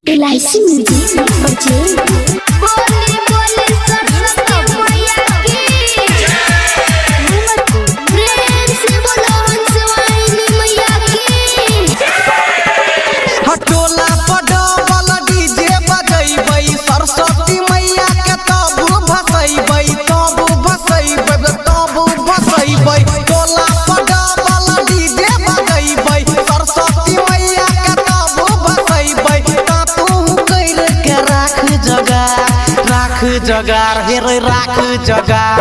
LIC music बजे। बोली बोली सरस्वती मैया की। प्रेम से बोलो हंसवाहिनी मैया की। हटोला पडवल डीजे बजैबै, सरस्वती मैया के तब भसैबै, तब भसैबै, तब भसैबै। टोला पडवल डीजे बजैबै, सरस्वती मैया के तब भसैबै। ता तू कैर के राख जोगार, राख जोगार, हे रे राख जोगार।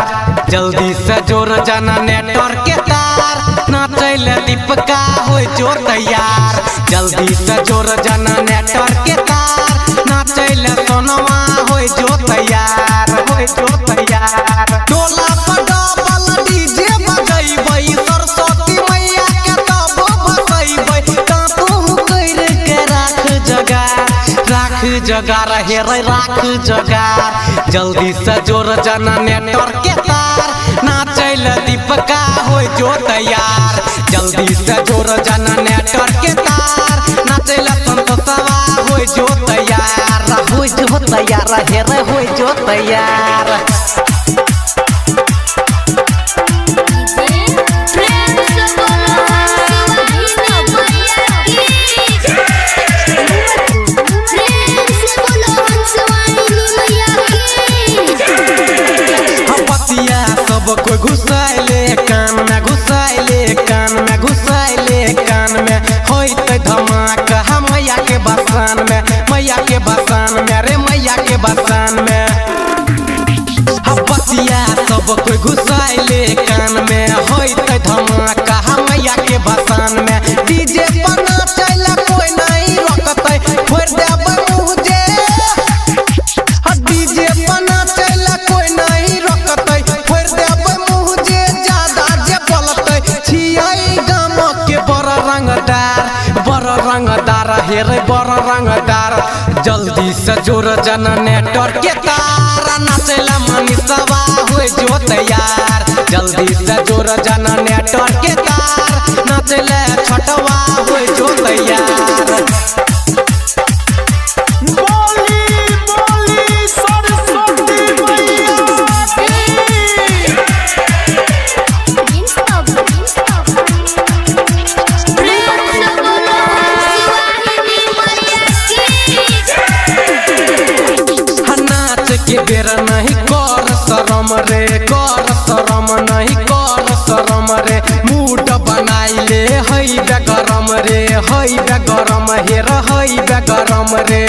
जल्दी से जोर जाना नेटवर्क के तार, नाचै ले दीपका होय जो तैयार। जल्दी से जोर जाना नेटवर्क के तार, नाचै ले सोनवा होय जो तैयार, होय जो तैयार। टोला पर डबल डीजे बजैबै, सरस्वती मैया के तब भसैबै। ता तू कैर के राख जोगार, राख जोगार, हे रे राख जोगार। जल्दी से जोर जाना नेटवर्क के तार, नाचै ले दीपका होय जो तैयार। जल्दी से जोर जाना नेटवर्क के तार, नाचै ले संतोषवा होय जो तैयार, होय जो तैयार, हे रे होय जो तैयार। प्रेम से बोलो हंसवाहिनी मैया की। प्रेम से बोलो हंसवाहिनी मैया की। पतिया सब कोई घुसाइले कान में, घुसाइले कान में, घुसाइले कान में। होइते धमाका हम मैया के बसान में, मैया के बसान में रे, मैया के बसान में। पतिया सब कोई घुसाइले कान में, होइते धमाका हम मैया के बसान में। डीजे पर नाचैला कोई नहीं रोकतै, फोड़ देबै मुँह जे। डीजे पर नाचैला कोई नहीं रोकतै, फोड़ देबै मुँह जे ज्यादा जे बोलतै। छियै गाम के बड़ रंगदार, बड़ रंगदार, हे रे बड़ रंगदार। जल्दी से जोर जना नेटवर्क के तार, नाचैला मनीषवा होय जो तैयार। जल्दी से जोर जना नेटवर्क के तार, नाचैला छठवा होय जो तैयार। बोली बोली सरस्वती मैया की। प्रेम से बोलो हंसवाहिनी मैया की। नाच के बेर नहीं कर शरम रे, कर शरम नहीं कर शरम रे। मूड बनाइले हई बेगरम रे, हई बेगरम, हे हई बेगरम रे।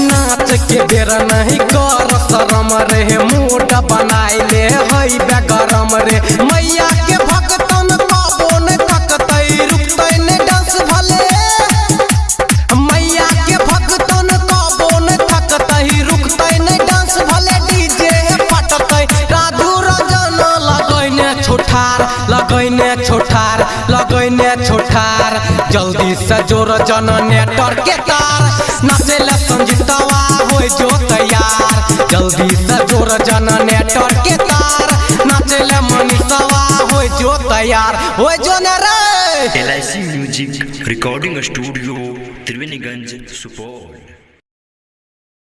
नाच के बेर नहीं कर शरम रे, मूड बनाइले हई बेगरम रे। मैया के भक्तन कबो ने थकतै, रुकतै ने डांस भले। मैया के भक्तन कबो ने थकतै, रुकतै ने डांस भले डीजे फटतै। राजू रंजन लगैने छोठार, लगैने छोठार, लगैने छोठार। जल्दी से जोर जन नेटवर्क के तार, नाचैला संजीतवा होय जो तैयार। जल्दी से जोर जन नेटवर्क के तार, नाचैला मनीषवा होय जो तैयार, होय जो ने रे। LIC music recording studio, Triveniganj, Supaul.